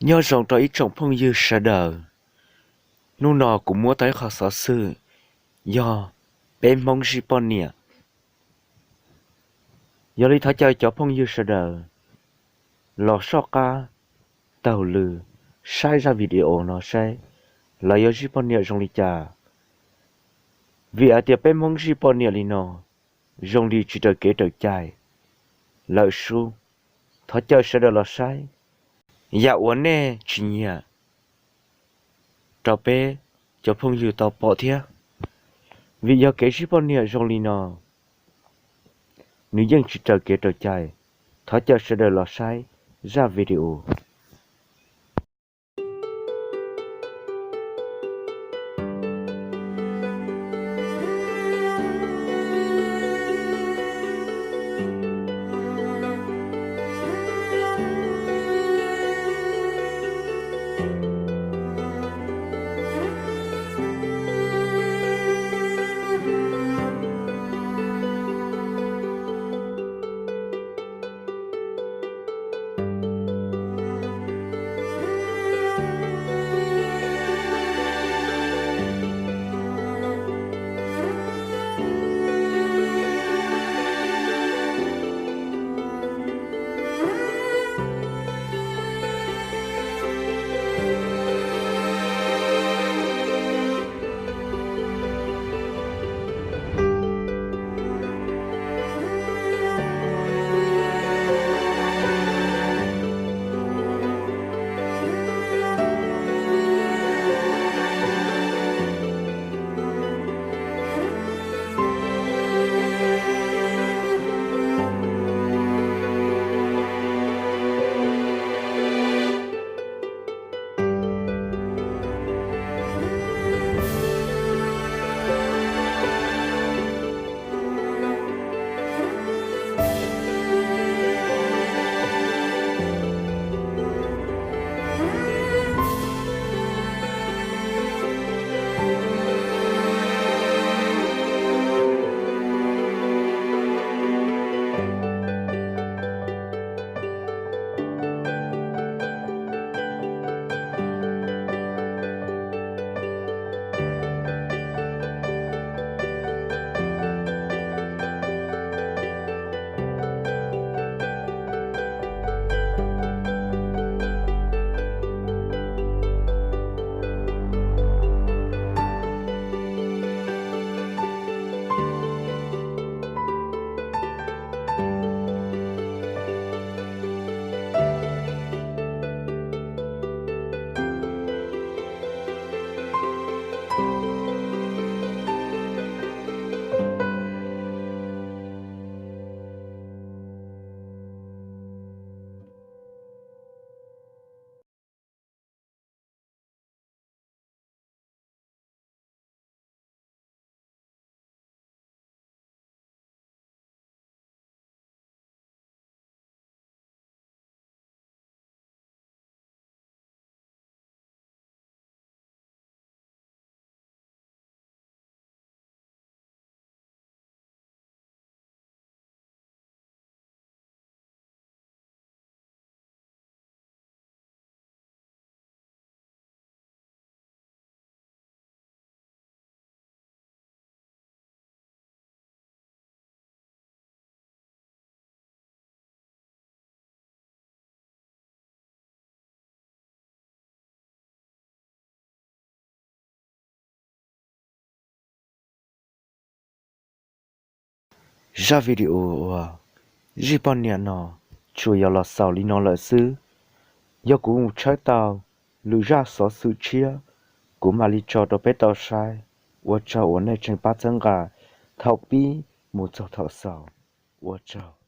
Nyob zoo rau ib tsoom phooj ywg sawv daws. Hnub no kuv muab tau ib qho xov xwm yog peb Hmoob zij poj niam. Yog li thov caw cov phooj ywg sawv daws los soj qab taug lw saib zaj video no saib lawv yuav zij poj niam zoo li cas. Vim hais tias peb Hmoob zij poj niam li no zoo li tsis raws kev raws cai lawm sub. Thov caw sawv daws los saib yam uas nej tsis nyiam rau peb cov phooj ywg tau pom thiab. Vim yog kev zij poj niam zoo li no, nws yeej tsis raws kev raws cai. Thov caw sawv daws los saib zaj video. Zaj video uas zij poj niam no tsuas yog los xaus li no lawm xwb. Yog kuv mus tshawb tau lwm zaj xov xwm tshiab, kuv mam li tso rau peb tau saib. Ua tsaug uas nej tseem pab txhawb nqa thaum pib mus txog thaum xaus. Ua tsaug.